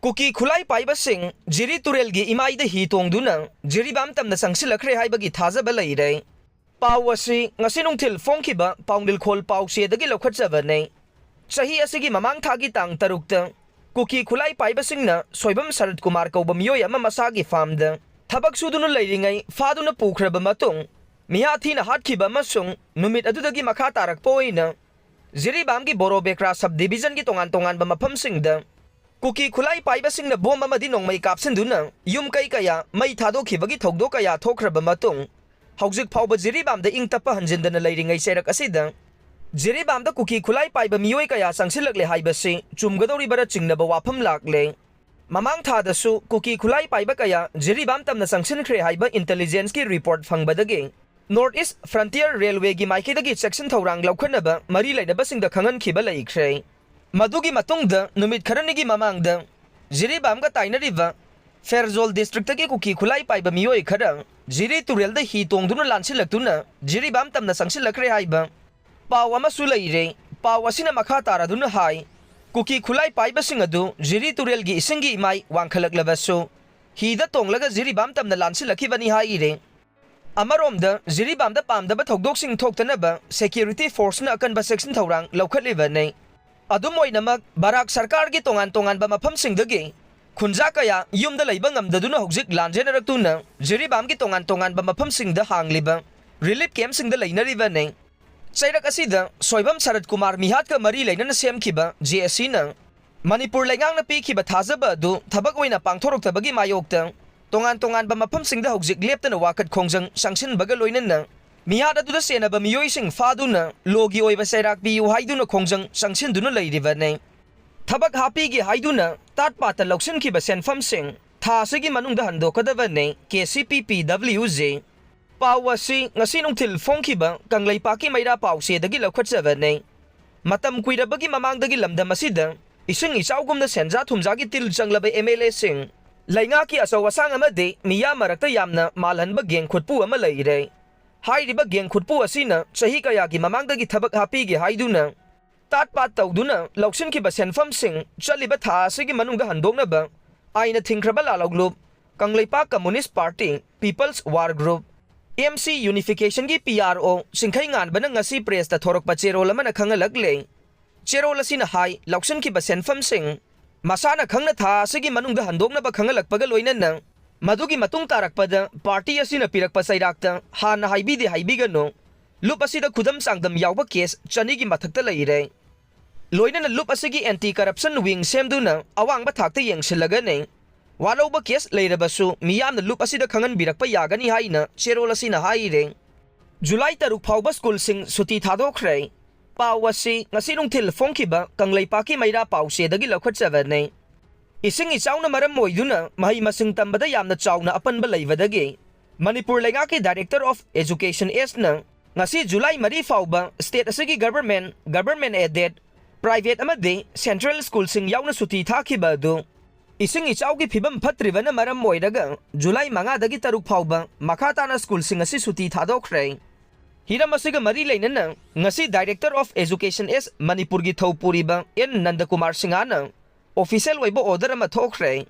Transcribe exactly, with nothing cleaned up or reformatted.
ꯀꯨꯀꯤ ꯈꯨꯠꯂꯥꯏ ꯄꯥꯏꯕꯁꯤꯡ ꯖꯤꯔꯤ ꯇꯨꯔꯦꯜꯒꯤ ꯏꯃꯥꯏꯗ ꯍꯤ ꯇꯣꯡꯗꯨꯅ ꯖꯤꯔꯤꯕꯥꯝ ꯇꯝꯅ ꯆꯪꯁꯤꯜꯂꯛꯈ꯭ꯔꯦ ꯍꯥꯏꯕꯒꯤ ꯊꯥꯖꯕ ꯂꯩꯔꯦ꯫ ꯄꯥꯎ ꯑꯁꯤ ꯉꯁꯤ ꯅꯨꯡꯊꯤꯜ ꯐꯣꯡꯈꯤꯕ ꯄꯥꯎꯅꯤꯜꯈꯣꯜ ꯄꯥꯎꯆꯦꯗꯒꯤ ꯂꯧꯈꯠꯆꯕꯅꯤ꯫ ꯆꯍꯤ ꯑꯁꯤꯒꯤ ꯃꯃꯥꯡ ꯊꯥꯒꯤ ꯇꯥꯡ ꯇꯔꯨꯛꯇ ꯀꯨꯀꯤ ꯈꯨꯠꯂꯥꯏ ꯄꯥꯏꯕꯁꯤꯡꯅ ꯁꯣꯏꯕꯝ ꯁꯔꯠ ꯀꯨꯃꯥꯔ ꯀꯧꯕ ꯃꯤꯑꯣꯏ ꯑꯃ ꯃꯁꯥꯒꯤ ꯐꯥꯔꯝꯗ ꯊꯕꯛ ꯁꯨꯗꯨꯅ ꯂꯩꯔꯤꯉꯩ ꯐꯥꯗꯨꯅ ꯄꯨꯈ꯭ꯔꯕ ꯃꯇꯨꯡ, ꯃꯤꯍꯥꯠ ꯊꯤꯅ ꯍꯥꯠꯈꯤꯕ ꯑꯃꯁꯨꯡ ꯅꯨꯃꯤꯠ ꯑꯗꯨꯗꯒꯤ ꯃꯈꯥ ꯇꯥꯔꯛꯄ ꯑꯣꯏꯅ ꯖꯤꯔꯤꯕꯥꯝꯒꯤ ꯕꯣꯔꯣ ꯕꯦꯀ꯭ꯔꯥ ꯁꯕ ꯗꯤꯕꯤꯖꯟꯒꯤ ꯇꯣꯉꯥꯟ ꯇꯣꯉꯥꯟꯕ ꯃꯐꯝꯁꯤꯡꯗ ꯀꯨꯀꯤ ꯈꯨꯠꯂꯥꯏ ꯄꯥꯏꯕꯁꯤꯡꯅ ꯕꯣꯝ ꯑꯃꯗꯤ ꯅꯣꯡꯃꯩ ꯀꯥꯞꯁꯤꯟꯗꯨꯅ ꯌꯨꯝ ꯀꯩ ꯀꯌꯥ ꯃꯩ ꯊꯥꯗꯣꯛꯈꯤꯕꯒꯤ ꯊꯧꯗꯣꯛ ꯀꯌꯥ ꯊꯣꯛꯈ꯭ꯔꯕ ꯃꯇꯨꯡ, ꯍꯧꯖꯤꯛ ꯐꯥꯎꯕ ꯖꯤꯔꯤꯕꯥꯝꯗ ꯏꯪ ꯇꯞꯄ ꯍꯟꯖꯤꯟꯗꯅ ꯂꯩꯔꯤꯉꯩ ꯆꯩꯔꯛ ꯑꯁꯤꯗ ꯖꯤꯔꯤꯕꯥꯝꯗ ꯀꯨꯀꯤ ꯈꯨꯠꯂꯥꯏ ꯄꯥꯏꯕ ꯃꯤꯑꯣꯏ ꯀꯌꯥ ꯆꯪꯁꯤꯜꯂꯛꯂꯦ ꯍꯥꯏꯕꯁꯤ ꯆꯨꯝꯒꯗꯧꯔꯤꯕꯔꯥ ꯆꯤꯡꯅꯕ ꯋꯥꯐꯝ ꯂꯥꯛꯂꯦ꯫ ꯃꯃꯥꯡ ꯊꯥꯗꯁꯨ ꯀꯨꯀꯤ ꯈꯨꯠꯂꯥꯏ ꯄꯥꯏꯕ ꯀꯌꯥ ꯖꯤꯔꯤꯕꯥꯝ ꯇꯝꯅ ꯆꯪꯁꯤꯟꯈ꯭ꯔꯦ ꯍꯥꯏꯕ ꯏꯟꯇꯦꯂꯤꯖꯦꯟꯁꯀꯤ ꯔꯤꯄꯣꯔꯠ ꯐꯪꯕꯗꯒꯤ ꯅꯣꯔꯠ ꯏꯁ ꯐ꯭ꯔꯟꯇꯤꯌꯔ ꯔꯦꯜꯋꯦꯒꯤ ꯃꯥꯏꯀꯩꯗꯒꯤ ꯆꯦꯛꯁꯤꯟ ꯊꯧꯔꯥꯡ ꯂꯧꯈꯠꯅꯕ ꯃꯔꯤ ꯂꯩꯅꯕꯁꯤꯡꯗ ꯈꯪꯍꯟꯈꯤꯕ ꯂꯩꯈ꯭ꯔꯦ꯫ ꯃꯗꯨꯒꯤ ꯃꯇꯨꯡꯗ ꯅꯨꯃꯤꯠ ꯈꯔꯅꯤꯒꯤ ꯃꯃꯥꯡꯗ ꯖꯤꯔꯤꯕꯥꯝꯒ ꯇꯥꯏꯅꯔꯤꯕ ꯐꯦꯔꯖꯣꯜ ꯗꯤꯁꯇ꯭ꯔꯤꯛꯇꯒꯤ ꯀꯨꯀꯤ ꯈꯨꯠꯂꯥꯏ ꯄꯥꯏꯕ ꯃꯤꯑꯣꯏ ꯈꯔ ꯖꯤꯔꯤ ꯇꯨꯔꯦꯜꯗ ꯍꯤ ꯇꯣꯡꯗꯨꯅ ꯂꯥꯟꯁꯤꯜꯂꯛꯇꯨꯅ ꯖꯤꯔꯤꯕꯥꯝ ꯇꯝꯅ ꯆꯪꯁꯤꯜꯂꯛꯈ꯭ꯔꯦ ꯍꯥꯏꯕ ꯄꯥꯎ ꯑꯃꯁꯨ ꯂꯩꯔꯦ꯫ ꯄꯥꯎ ꯑꯁꯤꯅ ꯃꯈꯥ ꯇꯥꯔꯗꯨꯅ ꯍꯥꯏ, ꯀꯨꯀꯤ ꯈꯨꯠꯂꯥꯏ ꯄꯥꯏꯕꯁꯤꯡ ꯑꯗꯨ ꯖꯤꯔꯤ ꯇꯨꯔꯦꯜꯒꯤ ꯏꯁꯤꯡꯒꯤ ꯏꯃꯥꯏ ꯋꯥꯡꯈꯠꯂꯛꯂꯕꯁꯨ ꯍꯤꯗ ꯇꯣꯡꯂꯒ ꯖꯤꯔꯤꯕꯥꯝ ꯇꯝꯅ ꯂꯥꯟꯁꯤꯜꯂꯛꯈꯤꯕꯅꯤ ꯍꯥꯏꯔꯦ꯫ ꯑꯃꯔꯣꯝꯗ ꯖꯤꯔꯤꯕꯥꯝꯗ ꯄꯥꯝꯗꯕ ꯊꯧꯗꯣꯛꯁꯤꯡ ꯊꯣꯛꯇꯅꯕ ꯁꯦꯀ꯭ꯌꯨꯔꯤꯇꯤ ꯐꯣꯔꯁꯅ ꯑꯀꯟꯕ ꯆꯦꯛꯁꯤꯟ ꯊꯧꯔꯥꯡ ꯂꯧꯈꯠꯂꯤꯕꯅꯤ꯫ ꯑꯗꯨꯝ ꯑꯣꯏꯅꯃꯛ, ꯕꯔꯥꯛ ꯁꯔꯀꯥꯔꯒꯤ ꯇꯣꯉꯥꯟ ꯇꯣꯉꯥꯟꯕ ꯃꯐꯝꯁꯤꯡꯗꯒꯤ ꯈꯨꯟꯖꯥ ꯀꯌꯥ ꯌꯨꯝꯗ ꯂꯩꯕ ꯉꯝꯗꯗꯨꯅ ꯍꯧꯖꯤꯛ ꯂꯥꯟꯖꯦꯟꯅꯔꯛꯇꯨꯅ ꯖꯤꯔꯤꯕꯥꯝꯒꯤ ꯇꯣꯉꯥꯟ ꯇꯣꯉꯥꯟꯕ ꯃꯐꯝꯁꯤꯡꯗ ꯍꯥꯡꯂꯤꯕ ꯔꯤꯂꯤꯐ ꯀꯦꯝꯞꯁꯤꯡꯗ ꯂꯩꯅꯔꯤꯕꯅꯤ꯫ ꯆꯩꯔꯛ ꯑꯁꯤꯗ ꯁꯣꯏꯕꯝ ꯁꯔꯠ ꯀꯨꯃꯥꯔ ꯃꯤꯍꯥꯠꯀ ꯃꯔꯤ ꯂꯩꯅꯅ ꯁꯦꯝꯈꯤꯕ ꯖꯦ ꯑꯦꯁ ꯁꯤꯅ ꯃꯅꯤꯄꯨꯔ ꯂꯩꯉꯥꯛꯅ ꯄꯤꯈꯤꯕ ꯊꯥꯖꯕ ꯑꯗꯨ ꯊꯕꯛ ꯑꯣꯏꯅ ꯄꯥꯡꯊꯣꯔꯛꯇꯕꯒꯤ ꯃꯥꯌꯣꯛꯇ ꯇꯣꯉꯥꯟ ꯇꯣꯉꯥꯟꯕ ꯃꯐꯝꯁꯤꯡꯗ ꯍꯧꯖꯤꯛ ꯂꯦꯞꯇꯅ ꯋꯥꯀꯠ ꯈꯣꯡꯖꯪ ꯆꯪꯁꯤꯟꯕꯒ ꯂꯣꯏꯅꯅ ꯃꯤꯍꯥꯠ ꯑꯗꯨꯗ ꯆꯦꯟꯅꯕ ꯃꯤꯑꯣꯏꯁꯤꯡ ꯐꯥꯗꯨꯅ ꯂꯣꯒꯤ ꯑꯣꯏꯕ ꯆꯩꯔꯥꯛ ꯄꯤꯌꯨ ꯍꯥꯏꯗꯨꯅ ꯈꯣꯡꯖꯪ ꯆꯪꯁꯤꯟꯗꯨꯅ ꯂꯩꯔꯤꯕꯅꯤ꯫ ꯊꯕꯛ ꯍꯥꯞꯄꯤꯒꯦ ꯍꯥꯏꯗꯨꯅ ꯇꯥꯠ ꯄꯥꯠꯇ ꯂꯧꯁꯤꯟꯈꯤꯕ ꯁꯦꯟꯐꯝꯁꯤꯡ ꯊꯥ ꯑꯁꯤꯒꯤ ꯃꯅꯨꯡꯗ ꯍꯟꯗꯣꯛꯀꯗꯕꯅꯤ, ꯀꯦ ꯁꯤ ꯄꯤ ꯄꯤ ꯗꯕ꯭ꯂꯤꯌꯨ ꯖꯦ꯫ ꯄꯥꯎ ꯑꯁꯤ ꯉꯁꯤ ꯅꯨꯡꯊꯤꯜ ꯐꯣꯡꯈꯤꯕ ꯀꯪꯂꯩꯄꯥꯛꯀꯤ ꯃꯩꯔꯥ ꯄꯥꯎꯆꯦꯗꯒꯤ ꯂꯧꯈꯠꯆꯕꯅꯤ꯫ ꯃꯇꯝ ꯀꯨꯏꯔꯕꯒꯤ ꯃꯃꯥꯡꯗꯒꯤ ꯂꯝꯗꯝ ꯑꯁꯤꯗ ꯏꯁꯤꯡ ꯏꯆꯥꯎꯒꯨꯝꯅ ꯁꯦꯟꯖꯥ ꯊꯨꯝꯖꯥꯒꯤ ꯇꯤꯜ ꯆꯪꯂꯕ ꯑꯦꯝ ꯑꯦꯜ ꯑꯦꯁꯤꯡ, ꯂꯩꯉꯥꯛꯀꯤ ꯑꯆꯧ ꯑꯁꯥꯡ ꯑꯃꯗꯤ ꯃꯤꯌꯥꯝ ꯃꯔꯛꯇ ꯌꯥꯝꯅ ꯃꯥꯜꯍꯟꯕ ꯒꯦꯡ ꯈꯨꯠꯄꯨ ꯑꯃ ꯂꯩꯔꯦ꯫ ꯍꯥꯏꯔꯤꯕ ꯒꯦꯡ ꯈꯨꯠꯄꯨ ꯑꯁꯤꯅ ꯆꯍꯤ ꯀꯌꯥꯒꯤ ꯃꯃꯥꯡꯗꯒꯤ ꯊꯕꯛ ꯍꯥꯞꯄꯤꯒꯦ ꯍꯥꯏꯗꯨꯅ ꯇꯥꯠ ꯄꯥꯠ ꯇꯧꯗꯨꯅ ꯂꯧꯁꯤꯟꯈꯤꯕ ꯁꯦꯟꯐꯝꯁꯤꯡ ꯆꯠꯂꯤꯕ ꯊꯥ ꯑꯁꯤꯒꯤ ꯃꯅꯨꯡꯗ ꯍꯟꯗꯣꯛꯅꯕ ꯑꯥꯏꯟꯅ ꯊꯤꯡꯈ꯭ꯔꯕ ꯂꯥꯜꯍꯧꯂꯨꯞ Kangleipak communist party, people's war group, M C ꯌꯨꯅꯤꯐꯤꯀꯦꯁꯟꯒꯤ ꯄꯤ ꯑꯥꯔ ꯑꯣ ꯆꯤꯡꯈꯩ ꯉꯥꯟꯕꯅ ꯉꯁꯤ ꯄ꯭ꯔꯦꯁꯇ ꯊꯣꯔꯛꯄ ꯆꯦꯔꯣꯜ ꯑꯃꯅ ꯈꯪꯍꯜꯂꯛꯂꯦ꯫ ꯆꯦꯔꯣꯜ ꯑꯁꯤꯅ ꯍꯥꯏ, ꯂꯧꯁꯤꯟꯈꯤꯕ ꯁꯦꯟꯐꯝꯁꯤꯡ ꯃꯁꯥꯅ ꯈꯪꯅ ꯊꯥ ꯑꯁꯤꯒꯤ ꯃꯅꯨꯡꯗ ꯍꯟꯗꯣꯛꯅꯕ ꯈꯪꯍꯜꯂꯛꯄꯒ ꯂꯣꯏꯅꯅ ꯃꯗꯨꯒꯤ ꯃꯇꯨꯡ ꯇꯥꯔꯛꯄꯗ ꯄꯥꯔꯇꯤ ꯑꯁꯤꯅ ꯄꯤꯔꯛꯄ ꯆꯩꯔꯥꯛꯇ ꯍꯥꯟꯅ ꯍꯥꯏꯕꯤꯗꯦ ꯍꯥꯏꯕꯤꯒꯅꯨ, ꯂꯨꯞ ꯑꯁꯤꯗ ꯈꯨꯗꯝ ꯆꯥꯡꯗꯝ ꯌꯥꯎꯕ ꯀꯦꯁ ꯆꯅꯤꯒꯤ ꯃꯊꯛꯇ ꯂꯩꯔꯦ꯫ ꯂꯣꯏꯅꯅ ꯂꯨꯞ ꯑꯁꯤꯒꯤ ꯑꯦꯟꯇꯤ ꯀꯔꯞꯁꯟ ꯋꯤꯡ ꯁꯦꯝꯗꯨꯅ ꯑꯋꯥꯡꯕ ꯊꯥꯛꯇ ꯌꯦꯡꯁꯤꯜꯂꯒꯅꯤ꯫ ꯋꯥꯠꯍꯧꯕ ꯀꯦꯁ ꯂꯩꯔꯕꯁꯨ ꯃꯤꯌꯥꯝꯅ ꯂꯨꯞ ꯑꯁꯤꯗ ꯈꯪꯍꯟꯕꯤꯔꯛꯄ ꯌꯥꯒꯅꯤ ꯍꯥꯏꯅ ꯆꯦꯔꯣꯜ ꯑꯁꯤꯅ ꯍꯥꯏꯔꯦ꯫ ꯖꯨꯂꯥꯏ ꯇꯔꯨꯛ ꯐꯥꯎꯕ ꯁ꯭ꯀꯨꯜꯁꯤꯡ ꯁꯨꯇꯤ ꯊꯥꯗꯣꯛꯈ꯭ꯔꯦ꯫ ꯄꯥꯎ ꯑꯁꯤ ꯉꯁꯤ ꯅꯨꯡꯊꯤꯜ ꯐꯣꯡꯈꯤꯕ ꯀꯪꯂꯩꯄꯥꯛꯀꯤ ꯃꯩꯔꯥ ꯄꯥꯎꯆꯦꯗꯒꯤ ꯂꯧꯈꯠꯆꯕꯅꯤ꯫ ꯏꯁꯤꯡ ꯏꯆꯥꯎꯅ ꯃꯔꯝ ꯑꯣꯏꯗꯨꯅ ꯃꯍꯩ ꯃꯁꯤꯡ ꯇꯝꯕꯗ ꯌꯥꯝꯅ ꯆꯥꯎꯅ ꯑꯄꯟꯕ ꯂꯩꯕꯗꯒꯤ ꯃꯅꯤꯄꯨꯔ ꯂꯩꯉꯥꯛꯀꯤ Director of Education Sꯅ ꯉꯁꯤ ꯖꯨꯂꯥꯏ ꯃꯔꯤ ꯐꯥꯎꯕ ꯁ꯭ꯇꯦꯠ ꯑꯁꯤꯒꯤ ꯒꯚꯔꯟꯃꯦꯟꯠ, ꯒꯚꯔꯟꯃꯦꯟꯠ ꯑꯦꯗꯦꯗ, ꯄ꯭ꯔꯥꯏꯚꯦꯠ ꯑꯃꯗꯤ ꯁꯦꯟꯇ꯭ꯔꯦꯜ ꯁ꯭ꯀꯨꯜꯁꯤꯡ ꯌꯥꯎꯅ ꯁꯨꯇꯤ ꯊꯥꯈꯤꯕ ꯑꯗꯨ ꯏꯁꯤꯡ ꯏꯆꯥꯎꯒꯤ ꯐꯤꯕꯝ ꯐꯠꯇ꯭ꯔꯤꯕꯅ ꯃꯔꯝ ꯑꯣꯏꯔꯒ ꯖꯨꯂꯥꯏ ꯃꯉꯥꯗꯒꯤ ꯇꯔꯨꯛ ꯐꯥꯎꯕ ꯃꯈꯥ ꯇꯥꯅ ꯁ꯭ꯀꯨꯜꯁꯤꯡ ꯑꯁꯤ ꯁꯨꯇꯤ ꯊꯥꯗꯣꯛꯈ꯭ꯔꯦ꯫ ꯍꯤꯔꯝ ꯑꯁꯤꯒ ꯃꯔꯤ ꯂꯩꯅꯅ ꯉꯁꯤ Director of Education S ꯃꯅꯤꯄꯨꯔꯒꯤ ꯊꯧꯄꯨꯔꯤꯕ ꯑꯦꯟ ꯅꯟꯗꯀꯨꯃꯥꯔ ꯁꯤꯡꯍꯅ ꯑꯣꯐꯤꯁꯤꯌꯦꯜ ꯑꯣꯏꯕ ꯑꯣꯔꯗꯔ ꯑꯃ ꯊꯣꯛꯈ꯭ꯔꯦ꯫